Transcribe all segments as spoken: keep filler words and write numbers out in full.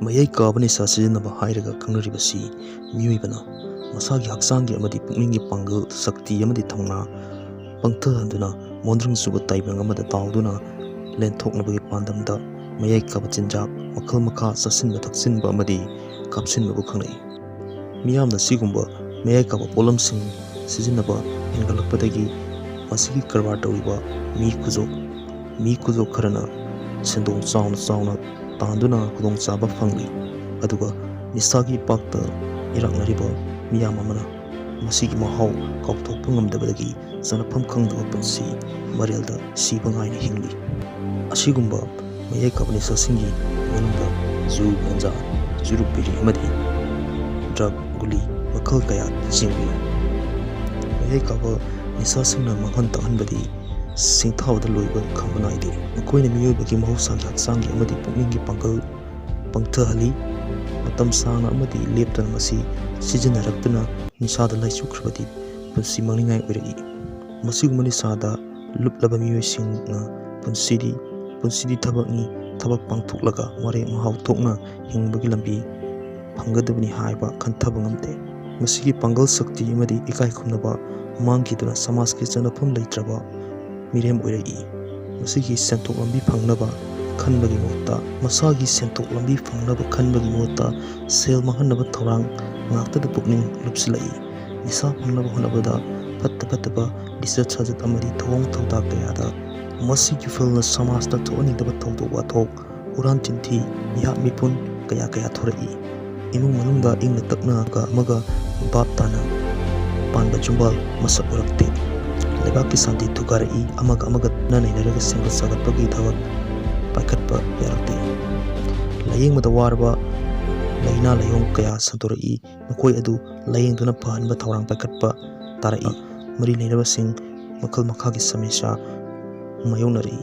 ꯃꯌꯥꯏ ꯀꯥꯕ ꯅꯤꯁꯥ ꯁꯤꯖꯤꯟꯅꯕ ꯍꯥꯏꯔꯒ ꯈꯪꯅꯔꯤꯕꯁꯤ ꯃꯤꯑꯣꯏꯕꯅ ꯃꯁꯥꯒꯤ ꯍꯛꯆꯥꯡꯒꯤ ꯑꯃꯗꯤ ꯄꯨꯛꯅꯤꯡꯒꯤ ꯄꯥꯡꯒꯜ, ꯁꯛꯇꯤ ꯑꯃꯗꯤ ꯊꯧꯅꯥ ꯄꯪꯊꯍꯟꯗꯨꯅ ꯃꯣꯟꯗ꯭ꯔꯪ ꯆꯨꯕ ꯇꯥꯏꯕꯪ ꯑꯃꯗ ꯇꯥꯎꯗꯨꯅ ꯂꯦꯟꯊꯣꯛꯅꯕꯒꯤ ꯄꯥꯟꯗꯝꯗ ꯃꯌꯥꯏ ꯀꯥꯕ ꯆꯤꯟꯖꯥꯛ ꯃꯈꯜ ꯃꯈꯥ ꯆꯥꯁꯤꯟꯕ, ꯊꯛꯆꯤꯟꯕ ꯑꯃꯗꯤ ꯀꯥꯞꯁꯤꯟꯕꯕꯨ ꯈꯪꯅꯩ꯫ ꯃꯤꯌꯥꯝꯅ ꯁꯤꯒꯨꯝꯕ ꯃꯌꯥꯏ ꯀꯥꯕ ꯄꯣꯠꯂꯝꯁꯤꯡ ꯁꯤꯖꯤꯟꯅꯕ ꯍꯦꯟꯒꯠꯂꯛꯄꯗꯒꯤ ꯃꯁꯤꯒꯤ ꯀꯔꯕꯥꯔ ꯇꯧꯔꯤꯕ ꯃꯤ ꯈꯨꯖꯣꯞ, ꯃꯤ ꯈꯨꯖꯣꯞ ꯈꯔꯅ ꯁꯦꯟꯗꯣꯡ ꯆꯥꯎꯅ ꯆꯥꯎꯅ ꯇꯥꯟꯗꯨꯅ ꯈꯨꯗꯣꯡꯆꯥꯕ ꯐꯪꯂꯤ꯫ ꯑꯗꯨꯒ ꯅꯤꯁꯥꯒꯤ ꯏꯄꯥꯛꯇ ꯏꯔꯥꯛꯅꯔꯤꯕ ꯃꯤꯌꯥꯝ ꯑꯃꯅ ꯃꯁꯤꯒꯤ ꯃꯍꯥꯎ ꯀꯥꯎꯊꯣꯛꯄ ꯉꯝꯗꯕꯗꯒꯤ ꯆꯅꯐꯝ ꯈꯪꯗꯕ ꯄꯨꯟꯁꯤ ꯃꯔꯦꯜꯗ ꯁꯤꯕ ꯉꯥꯏꯅ ꯍꯤꯡꯂꯤ꯫ ꯑꯁꯤꯒꯨꯝꯕ ꯃꯌꯥꯏ ꯀꯥꯕ ꯅꯤꯁꯥꯁꯤꯡꯒꯤ ꯃꯅꯨꯡꯗ ꯖꯨ, ꯒꯟꯖꯥ, ꯆꯨꯔꯨꯞ, ꯕꯤꯔꯤ ꯑꯃꯗꯤ ꯗ꯭ꯔꯒ, ꯒꯨꯂꯤ ꯃꯈꯜ ꯀꯌꯥ ꯆꯤꯡꯏ꯫ ꯃꯌꯥꯏ ꯀꯥꯕ ꯅꯤꯁꯥꯁꯤꯡꯅ ꯃꯥꯡꯍꯟ ꯇꯥꯛꯍꯟꯕꯗꯤ ꯁꯤꯡꯊꯥꯕꯗ ꯂꯣꯏꯕ ꯈꯪꯕ ꯅꯥꯏꯗꯦ꯫ ꯃꯈꯣꯏꯅ ꯃꯤꯑꯣꯏꯕꯒꯤ ꯃꯍꯧꯁꯥꯒꯤ ꯍꯛꯆꯥꯡꯒꯤ ꯑꯃꯗꯤ ꯄꯨꯛꯅꯤꯡꯒꯤ ꯄꯥꯡꯒꯜ ꯄꯪꯊꯍꯜꯂꯤ꯫ ꯃꯇꯝ ꯁꯥꯡꯅ ꯑꯃꯗꯤ ꯂꯦꯞꯇꯅ ꯃꯁꯤ ꯁꯤꯖꯤꯟꯅꯔꯛꯇꯨꯅ ꯅꯤꯁꯥꯗ ꯂꯥꯏꯆꯨꯈ꯭ꯔꯕꯗꯤ ꯄꯨꯟꯁꯤ ꯃꯥꯡꯅꯤꯡꯉꯥꯏ ꯑꯣꯏꯔꯛꯏ꯫ ꯃꯁꯤꯒꯨꯝꯕ ꯅꯤꯁꯥꯗ ꯂꯨꯞꯂꯕ ꯃꯤꯑꯣꯏꯁꯤꯡꯅ ꯄꯨꯟꯁꯤꯗꯤ, ꯄꯨꯟꯁꯤꯗꯤ ꯊꯕꯛꯅꯤ, ꯊꯕꯛ ꯄꯥꯡꯊꯣꯛꯂꯒ ꯋꯥꯔꯦꯡ ꯃꯍꯥꯎ ꯊꯣꯛꯅ ꯍꯤꯡꯕꯒꯤ ꯂꯝꯕꯤ ꯐꯪꯒꯗꯕꯅꯤ ꯍꯥꯏꯕ ꯈꯟꯊꯕ ꯉꯝꯗꯦ꯫ ꯃꯁꯤꯒꯤ ꯄꯥꯡꯒꯜ ꯁꯛꯇꯤ ꯑꯃꯗꯤ ꯏꯀꯥꯏ ꯈꯨꯝꯅꯕ ꯃꯥꯡꯈꯤꯗꯨꯅ ꯁꯃꯥꯖꯀꯤ ꯆꯠꯅꯐꯝ ꯂꯩꯇ꯭ꯔꯕ ꯃꯤꯔꯦꯝ ꯑꯣꯏꯔꯛꯏ꯫ ꯃꯁꯤꯒꯤ ꯁꯦꯟꯊꯣꯛ ꯂꯝꯕꯤ ꯐꯪꯅꯕ ꯈꯟꯕꯒꯤ ꯃꯍꯨꯠꯇ, ꯃꯁꯥꯒꯤ ꯁꯦꯟꯊꯣꯛ ꯂꯝꯕꯤ ꯐꯪꯅꯕ ꯈꯟꯕꯒꯤ ꯃꯍꯨꯠꯇ ꯁꯦꯜ ꯃꯥꯡꯍꯟꯅꯕ ꯊꯧꯔꯥꯡ ꯉꯥꯛꯇꯗ ꯄꯨꯛꯅꯤꯡ ꯂꯨꯞꯁꯤꯜꯂꯛꯏ꯫ ꯅꯤꯁꯥ ꯐꯪꯅꯕ ꯍꯣꯠꯅꯕꯗ ꯐꯠꯇ ꯐꯠꯇꯕ ꯂꯤꯆꯠ ꯁꯥꯖꯠ ꯑꯃꯗꯤ ꯊꯧꯑꯣꯡ ꯊꯧꯗꯥ ꯀꯌꯥꯗ ꯃꯁꯤꯒꯤ ꯐꯜꯅ ꯁꯃꯥꯖꯇ ꯊꯣꯛꯍꯟꯅꯤꯡꯗꯕ ꯊꯧꯗꯣꯛ ꯋꯥꯊꯣꯛ, ꯍꯨꯔꯥꯟ ꯆꯤꯟꯊꯤ, ꯃꯤꯍꯥꯠ ꯃꯤꯄꯨꯟ ꯀꯌꯥ ꯀꯌꯥ ꯊꯣꯔꯛꯏ꯫ ꯏꯃꯨꯡ ꯃꯅꯨꯡꯗ ꯏꯪꯅ ꯇꯞꯅ ꯑꯃꯒ ꯑꯃꯒ ꯚꯥꯞ ꯇꯥꯅ ꯄꯥꯟꯕ ꯌꯨꯝꯕꯥꯜ ꯃꯁꯛ ꯎꯔꯛꯇꯦ꯫ ꯂꯩꯕꯥꯛꯀꯤ ꯁꯥꯟꯇꯤ ꯊꯨꯒꯥꯏꯔꯛꯏ, ꯑꯃꯒ ꯑꯃꯒ ꯅꯩꯅꯔꯒ ꯁꯦꯝꯒꯠ ꯁꯥꯒꯠꯄꯒꯤ ꯊꯕꯛ ꯄꯥꯏꯈꯠꯄ ꯌꯥꯔꯛꯇꯦ꯫ ꯂꯥꯌꯦꯡꯕꯗ ꯋꯥꯔꯕ ꯂꯥꯏꯅꯥ ꯂꯥꯏꯌꯣꯡ ꯀꯌꯥ ꯁꯟꯗꯣꯔꯛꯏ, ꯃꯈꯣꯏ ꯑꯗꯨ ꯂꯥꯌꯦꯡꯗꯨꯅ ꯐꯍꯟꯕ ꯊꯧꯔꯥꯡ ꯄꯥꯏꯈꯠꯄ ꯇꯥꯔꯛꯏ꯫ ꯃꯔꯤ ꯂꯩꯅꯕꯁꯤꯡ ꯃꯈꯜ ꯃꯈꯥꯒꯤ ꯁꯃꯁ꯭ꯌꯥ ꯃꯥꯌꯣꯛꯅꯔꯛꯏ꯫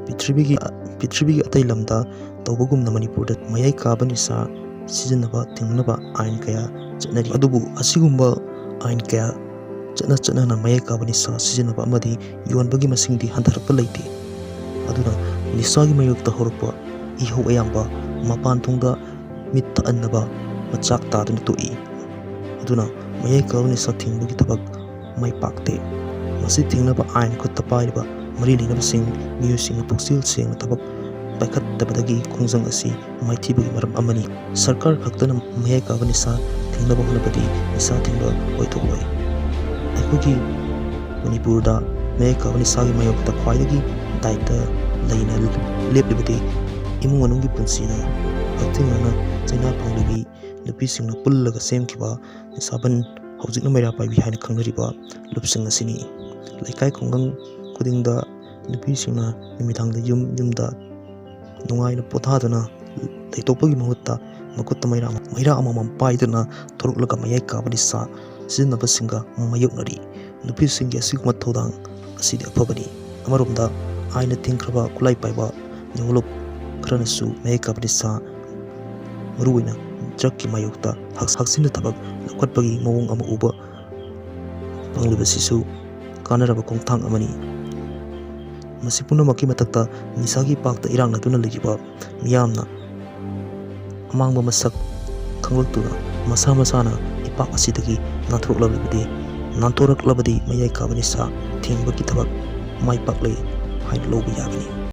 ꯄ꯭ꯔꯤꯊꯤꯕꯤꯒꯤ, ꯄ꯭ꯔꯤꯊꯤꯕꯤꯒꯤ ꯑꯇꯩ ꯂꯝꯗ ꯇꯧꯕꯒꯨꯝꯅ ꯃꯅꯤꯄꯨꯔꯗ ꯃꯌꯥꯏ ꯀꯥꯕ ꯅꯤꯁꯥ ꯁꯤꯖꯤꯟꯅꯕ ꯊꯤꯡꯅꯕ ꯑꯥꯏꯟ ꯀꯌꯥ ꯆꯠꯅꯔꯤ꯫ ꯑꯗꯨꯕꯨ ꯑꯁꯤꯒꯨꯝꯕ ꯑꯥꯏꯟ ꯀꯌꯥ ꯆꯠꯅ ꯆꯠꯅꯅ ꯃꯌꯥꯏ ꯀꯥꯕ ꯅꯤꯁꯥ ꯁꯤꯖꯤꯟꯅꯕ ꯑꯃꯗꯤ ꯌꯣꯟꯕꯒꯤ ꯃꯁꯤꯡꯗꯤ ꯍꯟꯊꯔꯛꯄ ꯂꯩꯇꯦ꯫ ꯑꯗꯨꯅ ꯅꯤꯁꯥꯒꯤ ꯃꯥꯌꯣꯛꯇ ꯍꯧꯔꯛꯄ ꯏꯍꯧ ꯑꯌꯥꯝꯕ ꯃꯄꯥꯟ ꯊꯣꯡꯗ ꯃꯤꯠ ꯊꯛꯍꯟꯅꯕ ꯃꯆꯥꯛ ꯇꯥꯗꯨꯅ ꯇꯣꯛꯏ꯫ ꯑꯗꯨꯅ ꯃꯌꯥꯏ ꯀꯥꯕ ꯅꯤꯁꯥ ꯊꯤꯡꯕꯒꯤ ꯊꯕꯛ ꯃꯥꯏ ꯄꯥꯛꯇꯦ꯫ ꯃꯁꯤ ꯊꯤꯡꯅꯕ ꯑꯥꯏꯟ ꯈꯨꯠꯇ ꯄꯥꯏꯔꯤꯕ ꯃꯔꯤ ꯂꯩꯅꯕꯁꯤꯡ, ꯃꯤꯑꯣꯏꯁꯤꯡꯅ ꯄꯨꯛꯆꯦꯜ ꯁꯦꯡꯅ ꯊꯕꯛ ꯄꯥꯏꯈꯠꯇꯕꯗꯒꯤ ꯈꯣꯡꯖꯪ ꯑꯁꯤ ꯃꯥꯏꯊꯤꯕꯒꯤ ꯃꯔꯝ ꯑꯃꯅꯤ꯫ ꯁꯔꯀꯥꯔ ꯈꯛꯇꯅ ꯃꯌꯥꯏ ꯀꯥꯕ ꯅꯤꯁꯥ ꯊꯤꯡꯅꯕ ꯍꯣꯠꯅꯕꯗꯤ ꯅꯤꯁꯥ ꯊꯤꯡꯕ ꯑꯣꯏꯊꯣꯛꯂꯣꯏ꯫ ꯑꯩꯈꯣꯏꯒꯤ ꯃꯅꯤꯄꯨꯔꯗ ꯃꯌꯥꯏ ꯀꯥꯕ ꯅꯤꯁꯥꯒꯤ ꯃꯥꯌꯣꯛꯇ ꯈ꯭ꯋꯥꯏꯗꯒꯤ ꯗꯥꯏꯇ ꯂꯩꯅ ꯂꯦꯞꯂꯤꯕꯗꯤ ꯏꯃꯨꯡ ꯃꯅꯨꯡꯒꯤ ꯄꯨꯟꯁꯤꯅ ꯍꯛꯊꯦꯡꯅꯅ ꯆꯩꯅꯥ ꯐꯪꯂꯤꯕꯤ ꯅꯨꯄꯤꯁꯤꯡꯅ ꯄꯨꯜꯂꯒ ꯁꯦꯝꯈꯤꯕ ꯅꯤꯁꯥꯕꯟ, ꯍꯧꯖꯤꯛꯅ ꯃꯩꯔꯥ ꯄꯥꯏꯕꯤ ꯍꯥꯏꯅ ꯈꯪꯅꯔꯤꯕ ꯂꯨꯞꯁꯤꯡ ꯑꯁꯤꯅꯤ꯫ ꯂꯩꯀꯥꯏ ꯈꯨꯡꯒꯪ ꯈꯨꯗꯤꯡꯗ ꯅꯨꯄꯤꯁꯤꯡꯅ ꯅꯨꯃꯤꯗꯥꯡꯗ ꯌꯨꯝ ꯌꯨꯝꯗ ꯅꯨꯡꯉꯥꯏꯅ ꯄꯣꯊꯥꯗꯨꯅ ꯂꯩꯊꯣꯛꯄꯒꯤ ꯃꯍꯨꯠꯇ ꯃꯈꯨꯠꯇ ꯃꯩꯔꯥ, ꯃꯩꯔꯥ ꯑꯃꯃꯝ ꯄꯥꯏꯗꯨꯅ ꯊꯣꯔꯛꯂꯒ ꯃꯌꯥꯏ ꯀꯥꯕ ꯅꯤꯁꯥ ꯁꯤꯖꯤꯟꯅꯕꯁꯤꯡꯒ ꯃꯥꯌꯣꯛꯅꯔꯤ꯫ ꯅꯨꯄꯤꯁꯤꯡꯒꯤ ꯑꯁꯤꯒꯨꯝꯕ ꯊꯧꯗꯥꯡ ꯑꯁꯤꯗꯤ ꯑꯐꯕꯅꯤ꯫ ꯑꯃꯔꯣꯝꯗ ꯑꯥꯏꯟꯅ ꯊꯤꯡꯈ꯭ꯔꯕ ꯈꯨꯠꯂꯥꯏ ꯄꯥꯏꯕ ꯌꯥꯑꯣꯟꯂꯣꯞ ꯈꯔꯅꯁꯨ ꯃꯌꯥꯏ ꯀꯥꯕ ꯅꯤꯁꯥ, ꯃꯔꯨꯑꯣꯏꯅ ꯗ꯭ꯔꯒꯀꯤ ꯃꯥꯌꯣꯛꯇ ꯍꯛ-, ꯍꯛꯆꯤꯟꯅ ꯊꯕꯛ ꯂꯧꯈꯠꯄꯒꯤ ꯃꯑꯣꯡ ꯑꯃ ꯎꯕ ꯐꯪꯂꯤꯕꯁꯤꯁꯨ ꯀꯥꯟꯅꯔꯕ ꯈꯣꯡꯊꯥꯡ ꯑꯃꯅꯤ꯫ ꯃꯁꯤ ꯄꯨꯝꯅꯃꯛꯀꯤ ꯃꯊꯛꯇ ꯅꯤꯁꯥꯒꯤ ꯏꯄꯥꯛꯇ ꯏꯔꯥꯛꯅꯗꯨꯅ ꯂꯩꯔꯤꯕ ꯃꯤꯌꯥꯝꯅ ꯑꯃꯥꯡꯕ ꯃꯁꯛ ꯈꯪꯂꯛꯇꯨꯅ ꯃꯁꯥ ꯃꯁꯥꯅ ꯏꯄꯥꯛ ꯑꯁꯤꯗꯒꯤ ꯅꯥꯟꯊꯣꯔꯛꯂꯕꯗꯤ, ꯅꯥꯟꯊꯣꯔꯛꯂꯕꯗꯤ ꯃꯌꯥꯏ ꯀꯥꯕ ꯅꯤꯁꯥ ꯊꯤꯡꯕꯒꯤ ꯊꯕꯛ ꯃꯥꯏ ꯄꯥꯛꯂꯦ ꯍꯥꯏꯅ ꯂꯧꯕ ꯌꯥꯒꯅꯤ꯫